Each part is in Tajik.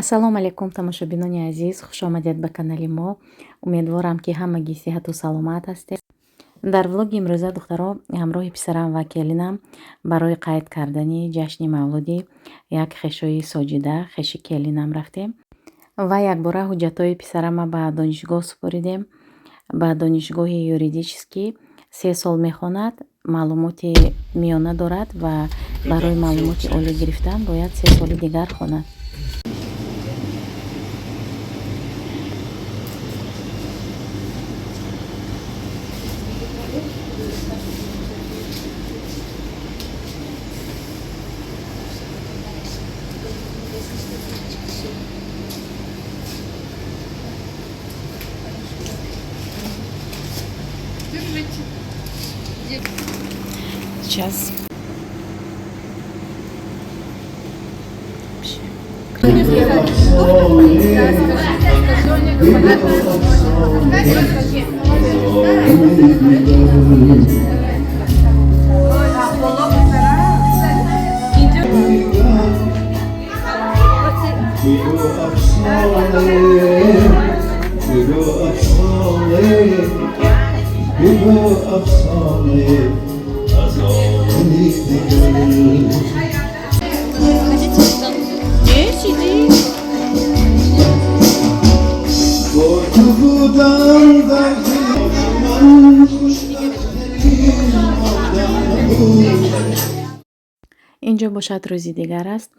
Ассалому алайкум, тамошобинони азиз, хушомадед ба канали мо. Умедворам, ки ҳамагӣ сиҳату саломат ҳастед. Дар влоги имрӯза, духтаро, ҳамроҳи писарам ва келинам барои қайд кардани ҷашни мавлуди як хешои Соҷида, хеши келинам рафтем ва якбора ҳуҷҷатҳои писарама ба донишгоҳ супоридем, ба донишгоҳи юридический. 3 сол мехонад, маълумоти миёна дорад ва барои маълумоти олӣ гирифтан бояд 3 соли дигар хонад. Держите. Сейчас. Вообще. بگو افسانه، بگو افسانه، بگو افسانه از عالم دیگر. Не, сиди. با تو بودن در دیار من خوشبخت‌ترین آدم بود. Инҷо бошад, рӯзи дигар аст.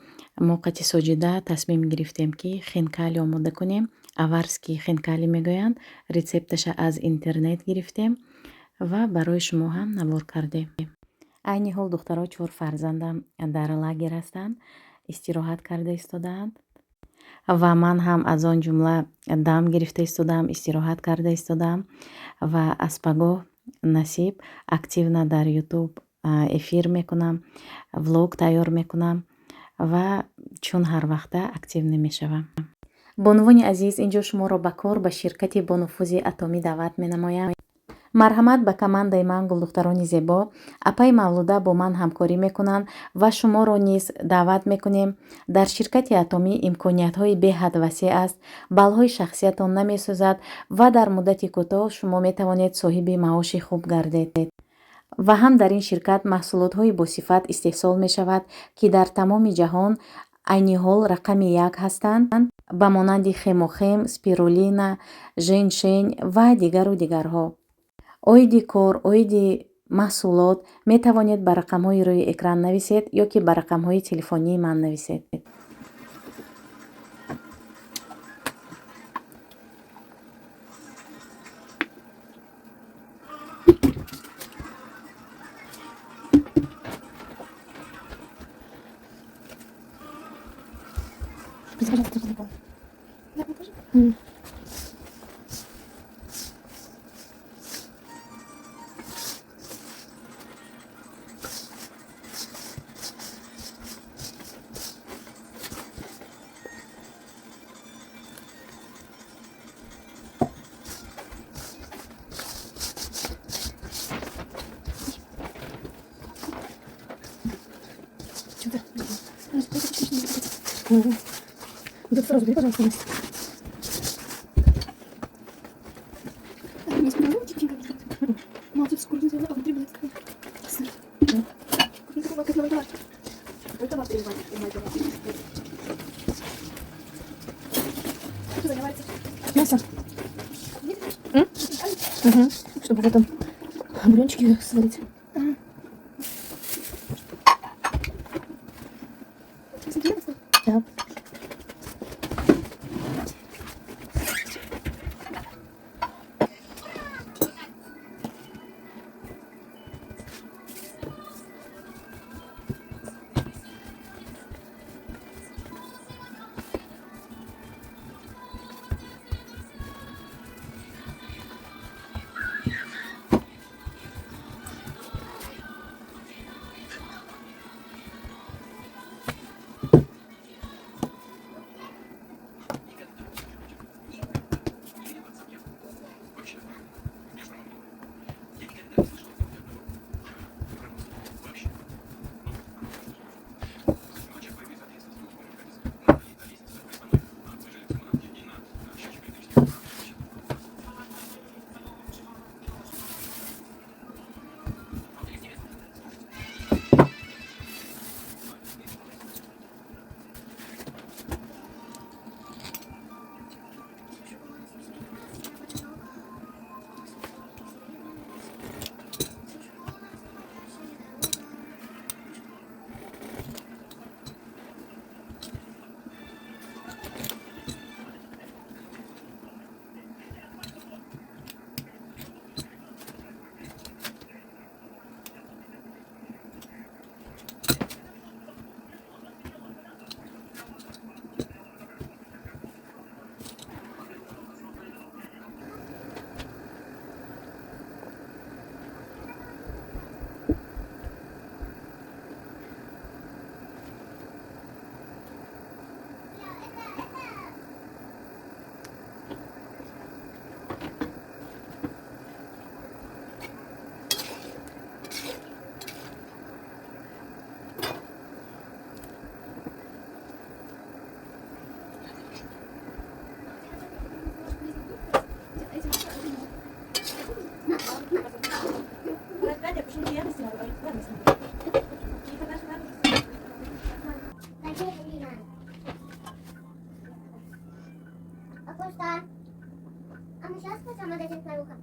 Мо қати Соҷида тасмим гирифтем, ки хинкали омода кунем. Аварский хинкали мегӯянд. Рецепташа аз интернет гирифтем ва барои шумо ҳам навор кардем. Айни ҳол, духтаро, чор фарзандам дар лагер ҳастанд, истироҳат карда истодаанд ва ман ҳам аз он ҷумла дам гирифта истодаам, истироҳат карда истодаам ва аз пагоҳ насиб активно дар Ютуб эфир мекунам, влог тайёр мекунам ва чун ҳар вақта активный мешавам. Бонувони азиз, инҷо шуморо ба кор ба ширкати бонуфузи Атомӣ даъват менамоям. Марҳамат ба командаи ман, гулдухтарони зебо. Апаи Мавлуда бо ман ҳамкорӣ мекунанд ва шуморо низ даъват мекунем. Дар ширкати Атомӣ имкониятҳои беҳад васеъ аст, баллҳои шахсиятон намесӯзад ва дар муддати кӯтоҳ шумо метавонед соҳиби маоши хуб гардед. Ва ҳам дар ин ширкат маҳсулотҳои босифат истеҳсол мешавад, ки дар тамоми ҷаҳон айни ҳол рақами як ҳастанд, ба монанди хемохем, спирулина, женьшень ва дигару дигарҳо. Оиди кор, оиди маҳсулот метавонед ба рақамҳои рӯи экран нависед ё ки ба рақамҳои телефонии ман нависед. Пожалуйста, телефон. Да, тоже? Что-то. Вот это сразу бери, пожалуйста, Настя. Мало тут скоро сделала, а внутри была такая. Сыр. Да. Мясо. М? Угу. Чтобы потом бульончики сварить. Да. Вкусно. А мы сейчас пойдем в магазин Кларуха?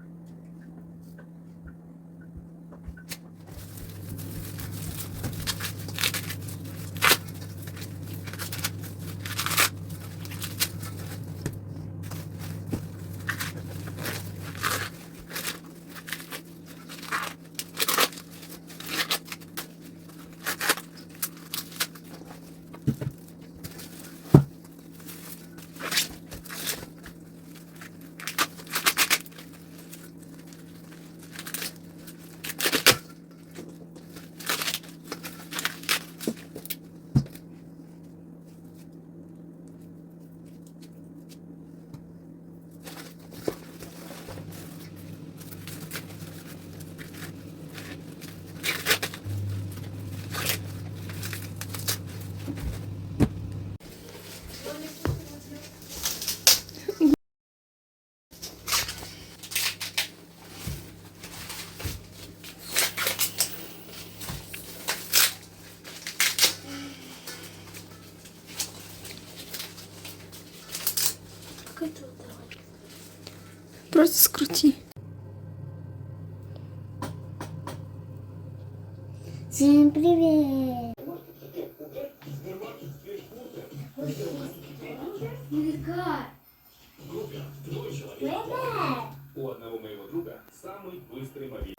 Просто скрути. Всем привет! У одного моего друга самый быстрый мобильный.